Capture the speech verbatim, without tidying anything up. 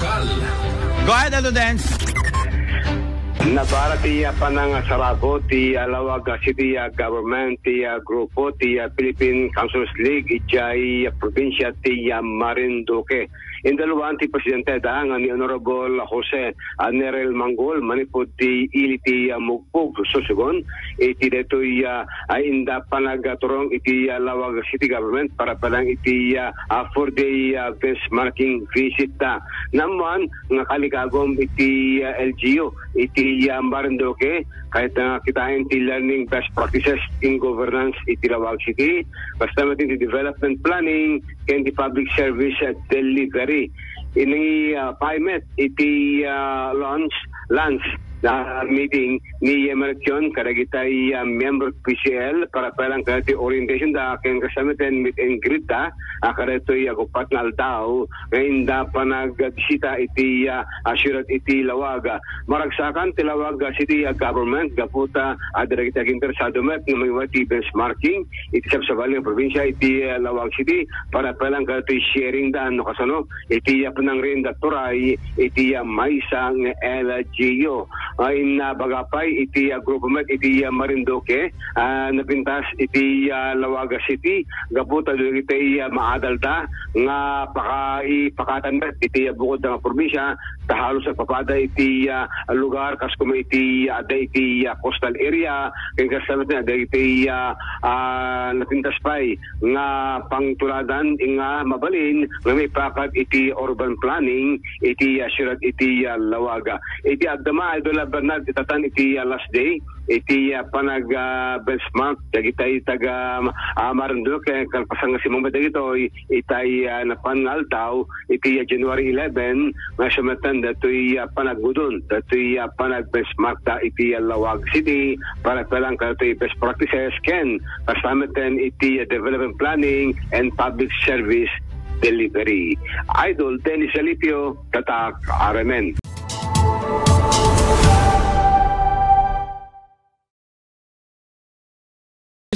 Go ahead, Aldo Dance. Nabara ti, ah, panangasarabo ti, ah, Laoag, ah, City, ah, Government, ti, ah, grupo ti, ah, Philippine Councilors League idiay, ah, probinsia ti, ah, Marinduque. Indaluan ti presidente da nga ni Honorable Jose, ah, Nerel Manggol manipud ti ili ti, ah, Mugpug, Sorsogon, iti daytoy, ah, ay inda panagturong iti, ah, Laoag City Government para pa lang iti, ah, ah, four-day, ah, benchmarking visit da. Naammuan nga kalikagom iti, ah, L G U, iti, ah, Marinduque, kayat nga kitaen ti learning best practices in governance iti Laoag City, basta met iti development planning ken ti public service, ah, delivery. Ini, ah, payment iti, ah, launch, launch na meeting ni Yemer Kion kadagitay, ah, member P C L para pa lang kadagiti orientation da ken kasamiten meet and greet da, ah, kadagitoy, ah, uppat nga aldaw nga inda panagbisita iti, ah, ah, siyudad iti Laoag. Maragsakan ti Laoag, ah, City, ah, Government gapu ta, ah, dagiti aginteresado met nga maiwat ti benchmarking iti sabsabali nga probinsia iti, ah, Laoag City para pa lang kadagitoy sharing da no kasano iti, ah, panangrin da turay iti, ah, maysa nga L G U. Ah, inna bagapay iti, ah, grupo met iti, ah, Marinduque, ah, napintas iti, ah, Laoag City gapu ta dagiti, ah, maadal da nga paka-, ipakatan met iti, ah, bukod nga probinsia ta halos agpapada iti, ah, lugar kas kuma iti, ah, adda iti, ah, coastal area ken kasamiten adda iti, ah, ah, napintas pay nga pangtuladan nga mabalin nga maipakat iti urban planning iti, ah, siyudad iti, ah, Laoag. Iti adda ma, Idol Bernard, itatan iti, ah, last day iti, ah, panag, ah, benchmark dagitay taga, ah, Marinduque ken kalpasan nga simmangpet dagitoy itay, ah, napan nga aldaw iti, ah, January eleven nga siya met datoy, ah, panagudon datoy, ah, panag-benchmark da iti, ah, Laoag City para pa lang kadatoy best practices ken kasamiten iti, ah, development planning and public service delivery. Idol Dennis Alipio, Tatak R M N.